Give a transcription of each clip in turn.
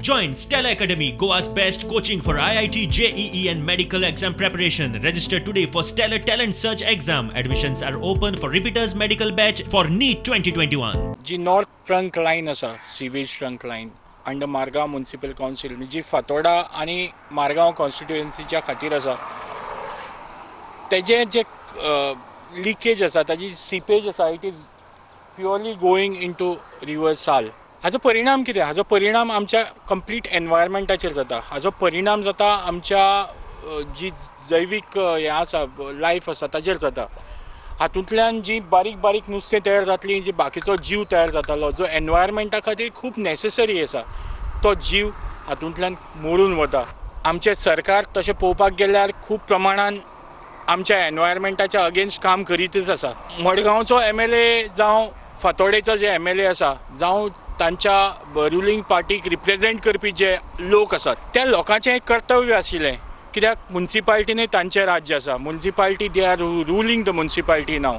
Join Stellar Academy, Goa's best coaching for IIT, JEE, and medical exam preparation. Register today for Stellar Talent Search exam. Admissions are open for repeaters medical batch for NEET 2021. Ji north trunk line आसा, sewage trunk line under Margao municipal council, जी फातोर्डा आनी मारगांव कॉन्स्टिट्युएन्सीच्या खातीर आसा, तेजें जे leakage आसा, ताजी seepage आसा, it is purely going into river Sal. हाजो परिणाम कितें? हाजो परिणाम आमच्या कंप्लीट एनवायरमेंटाचेर जाता. हाजो परिणाम जाता आमच्या जी जैवीक हें आसा, लायफ आसा, ताजेर जाता. हातूंतल्यान जी बारीक बारीक नुस्तें तयार जातलीं, जी बाकीचो जीव तयार जातालो, जो एनवायरमेंटा खातीर खूब नॅसेसरी आसा, तो जीव हातूंतल्यान मरून वता. आमचें सरकार तशें पळोवपाक गेल्यार खूब प्रमाणान आमच्या एनवायरमेंटाच्या अगेन्स्ट काम करीतच आसा. मडगांवचो एमएलए जावं फातोर्डेचो जे एमएलए आसा, जावं तांच्या रुलींग पार्टीक रिप्रेजेंट करपी जे लोक आसात, त्या लोकांचें एक कर्तव्य आशिल्लें, कित्याक मुन्सिपाल्टीनूय तांचें राज्य आसा. Municipality, they are ruling the municipality now.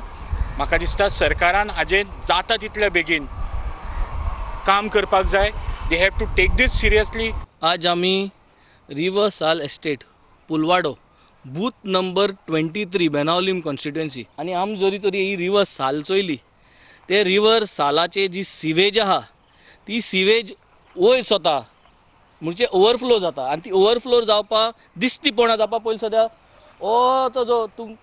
म्हाका दिसता सरकारान हाजेर जाता तितले बेगीन काम करपाक जाय. They have to take this seriously. आज आमी river Sal estate, Pulvado, booth number 23, Benaulim constituency. आनी आम जरी तरी ही रिवर साल चोयली, ते रिवर सालाचे जी सिवेज आहा ती सिवेज वयर सोता, म्हणजे ओवरफ्लो जाता. आनी ती ओवरफ्लो जावपाक दिश्टी पडना जावपा पयलीं सद्या ओ तो जो तुम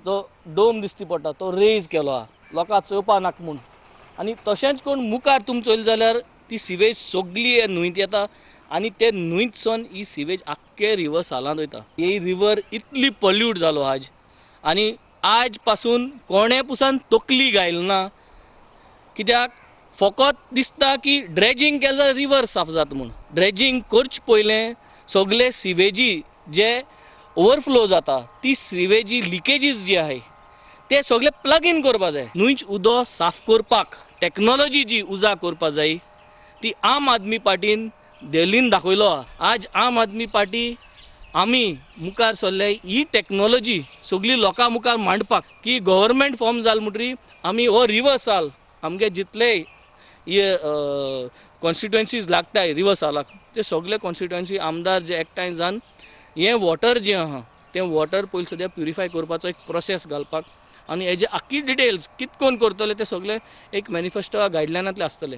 जो डोम दिश्टी पडटा तो रेज केलो आहा लोकांक चोवपा नाका म्हूण. आनी तशेंच कोण मुखार तुम चोयले जाल्यार ती सिवेज सगली न्हंयत येता आनी ते न्हंयतसून ही सिवेज आख्खे रिवर सालांत वयता. ही रिवर इतली पॉल्यूट जालो आज, आनी आज पासून कोणे पुसान तकली घायल ना, कित्याक फकत दिसता की ड्रेजींग केलें जाल्यार रिवर साफ जाता म्हूण. ड्रेजींग करचे पयलें सगळे सिवेजी जे ओवरफ्लो जाता ती सिवेजी लिकेजीस जी आहाय ते सगळे प्लग इन करपा जाय. न्हंयच उदक साफ करपाक टॅक्नोलॉजी जी उजा करपा जाय ती आम आदमी पार्टीन दिल्लीन दाखयलो आहा. आज आम आदमी पार्टी आमी मुखार सरले ही टॅक्नोलॉजी सगळी लोकां मुखार मांडपाक की गव्हर्मेंट फॉर्म जाल म्हणटरी आमी हो रिवर साल आमगे जितले कॉन्स्टिट्युएन्सीज लागताय रिवर सालाक ते सगळे कॉन्स्टिट्युएन्सी आमदार जे एकठांय जावन हें वॉटर जें आहा तें वॉटर पयलीं सद्या प्युरिफाय करपाचो एक प्रोसेस घालपाक आनी हेजे आख्खी डिटेल्स कित कोण करतले ते सगळे एक मॅनिफेस्टो गायडलायनांतले आसतले.